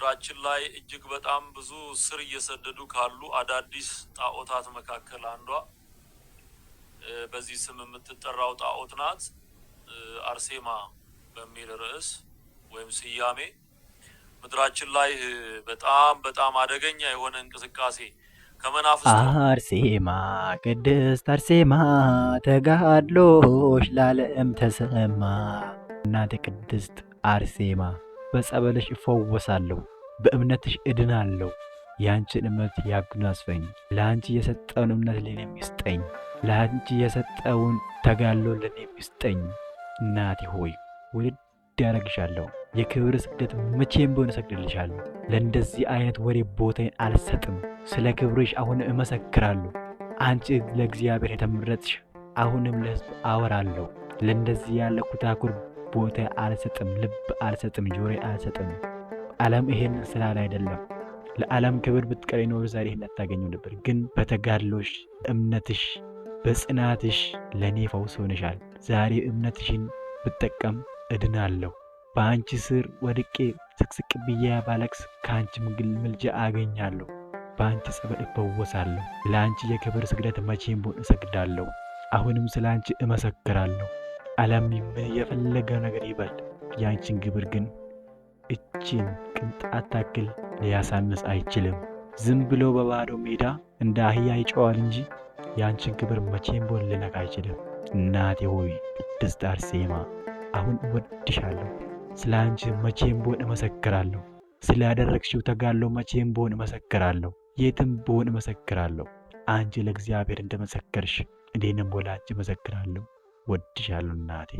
ምድራችን ላይ እጅግ በጣም ብዙ ስር እየሰደዱ ካሉ አዳዲስ ጣዖታት መካከል አንዷ በዚህ ስም የምትጠራው ጣዖት ናት። አርሴማ በሚል ርዕስ ወይም ስያሜ ምድራችን ላይ በጣም በጣም አደገኛ የሆነ እንቅስቃሴ ከመናፍስቱ አርሴማ ቅድስት አርሴማ ተጋድሎሽ ለዓለም ተሰማ። እናቴ ቅድስት አርሴማ በጸበልሽ እፈወሳለሁ፣ በእምነትሽ እድናለሁ። የአንቺን እምነት ያጎናጽፈኝ፣ ለአንቺ የሰጠውን እምነት ለእኔም ይስጠኝ፣ ለአንቺ የሰጠውን ተጋድሎ ለእኔም ይስጠኝ። እናቴ ሆይ ውድድ ያደርግሻለሁ። የክብር ስግደት መቼም ቢሆን እሰግድልሻለሁ። ለእንደዚህ አይነት ወሬ ቦታዬን አልሰጥም። ስለ ክብርሽ አሁንም እመሰክራለሁ። አንቺ ለእግዚአብሔር የተመረጥሽ፣ አሁንም ለሕዝብ አወራለሁ። ለእንደዚህ ያለ ኩታኩር ቦታ አልሰጥም፣ ልብ አልሰጥም፣ ጆሮ አልሰጥም። ዓለም ይሄንን ስላለ አይደለም። ለዓለም ክብር ብትቀሪ ኖሮ ዛሬ ይህን አታገኙ ነበር። ግን በተጋድሎሽ፣ እምነትሽ፣ በጽናትሽ ለእኔ ፈውስ ሆነሻል። ዛሬ እምነትሽን ብጠቀም እድናለሁ። በአንቺ ስር ወድቄ ስቅስቅ ብዬ ባለቅስ ከአንቺ ምልጃ አገኛለሁ። በአንቺ ጸበል እፈወሳለሁ። ለአንቺ የክብር ስግደት መቼም ቢሆን እሰግዳለሁ። አሁንም ስለ አንቺ እመሰክራለሁ። ዓለም ምን የፈለገ ነገር ይበል፣ የአንቺን ግብር ግን እቺን ቅንጣት ታክል ሊያሳንስ አይችልም። ዝም ብሎ በባዶ ሜዳ እንደ አህያ ይጮዋል እንጂ የአንቺን ክብር መቼም ቢሆን ሊነካ አይችልም። እናቴ ሆይ ቅድስት አርሴማ አሁን እወድሻለሁ። ስለ አንቺ መቼም ቢሆን እመሰክራለሁ። ስላደረግሽው ተጋድሎ መቼም ቢሆን እመሰክራለሁ። የትም ቢሆን እመሰክራለሁ። አንቺ ለእግዚአብሔር እንደመሰከርሽ እኔንም ወላጅ እመሰክራለሁ። ወድሻለሁ እናቴ።